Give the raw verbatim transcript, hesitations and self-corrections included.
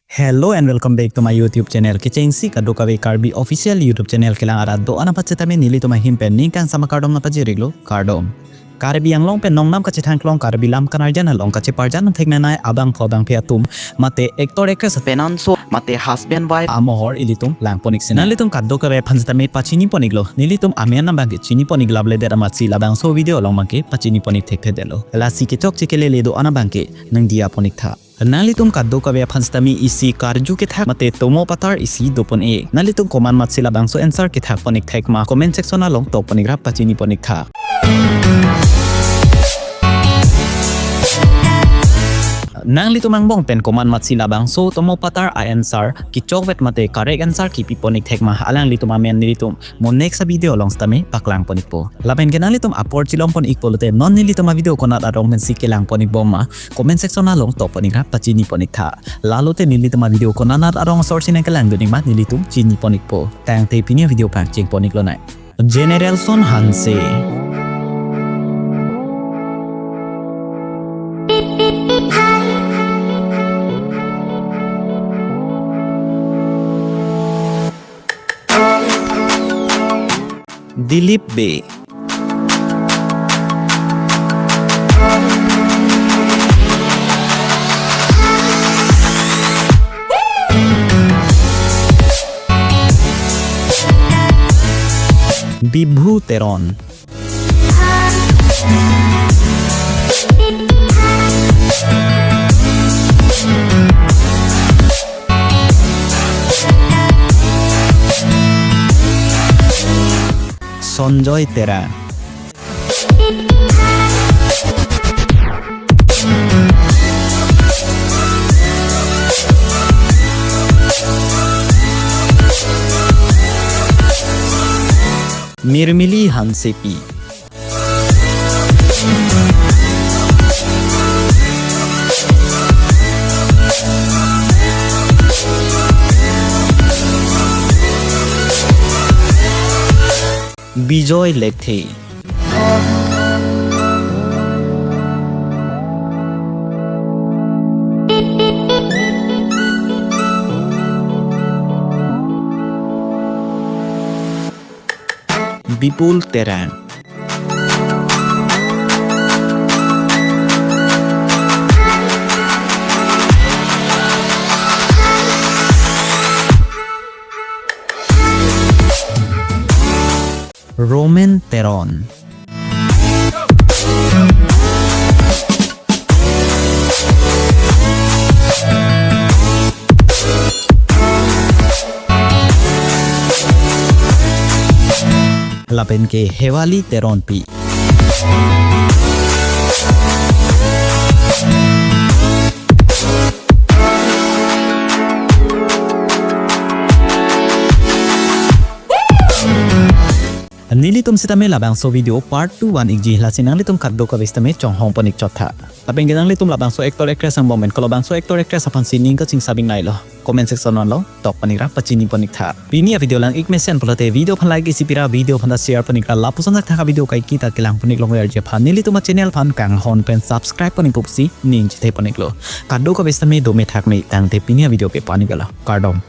Hello and welcome back to my YouTube channel. Kechengsi kadokave Karbi official YouTube channel kelang arat do anapachitame nelitum ahin pen ningkan sama kardom nangpajir-iklo, kardom. Karbi Anglong pen nongnam kachethangklong Karbi lam kanarjan along kacheparjan theknanai abangphu abangphi atum mate actor actress penanso mate husband wife amohor ilitum langpon-ik sinang. Nanglitum kadokave aphan sitame pachini pon-iklo. Nelitum amen abangke chini pon-ik laple det amatsi labangso video along abangke pachini pon-ik thekthedetlo. Lasi kechokche kelele do anabangke nangdiya pon-ik tha. Nanglitum kadokave aphan sitame isi karju kethak mate tomo patar isi dopon-ik. Nanglitum komat matsi labangso answer kethak pon-ik thekma comment section along tok pon-ik ra pachini pon-ik tha. Nanglitum angbong pen komat matsi labangso tomo patar a-answer kechokvet mate correct answer kipi pon-ik thekma alanglitum amen nelitum mo next a-video along sitame paklang pon-ikpo. Lapen ke nanglitum apor chelong pon-ik pulote non nelitum a-video konat arong pensi kelang pon-ikbom ma comment section along tok pon-ik ra pachini pon-ik tha. Lalote nelitum a-video konat arong asor si nangkelangdun-ik ma nelitum chini pon-ikpo. Tangte pini a-video pangcheng pon-iklonang. General Son Hanse. Dilip Bey. Bibhu Teron. Sonjoy Terang. Mirmili Hansepi. Bijoy Lekthe. Bipul Terang. Roman Teron. Lapen ke Hewali Teronpi. Nelitum sitame labangso video part two van-ikji, lasi nanglitum kadokave sitame chonghong pon-ik chot tha. Lapen ke nanglitum labangso actor actress angbong pen kolobangso actor actress aphansi ning kachingsabing nailo comment section along tok pon-ik ra pachini pon-ik tha. Pini a-video lang-ik mesen pulote video aphan like isi pira, video aphan ta share pon-ik ra lapuson thakthak a-video kaiketa kelang pon-ik longverji aphan nelitum a-channel aphan kanghon pen subscribe pon-ik pusi ning chethe pon-iklo. Kadokave sitame dome thakme tangte pini a-video ke pon-iklo, kardom.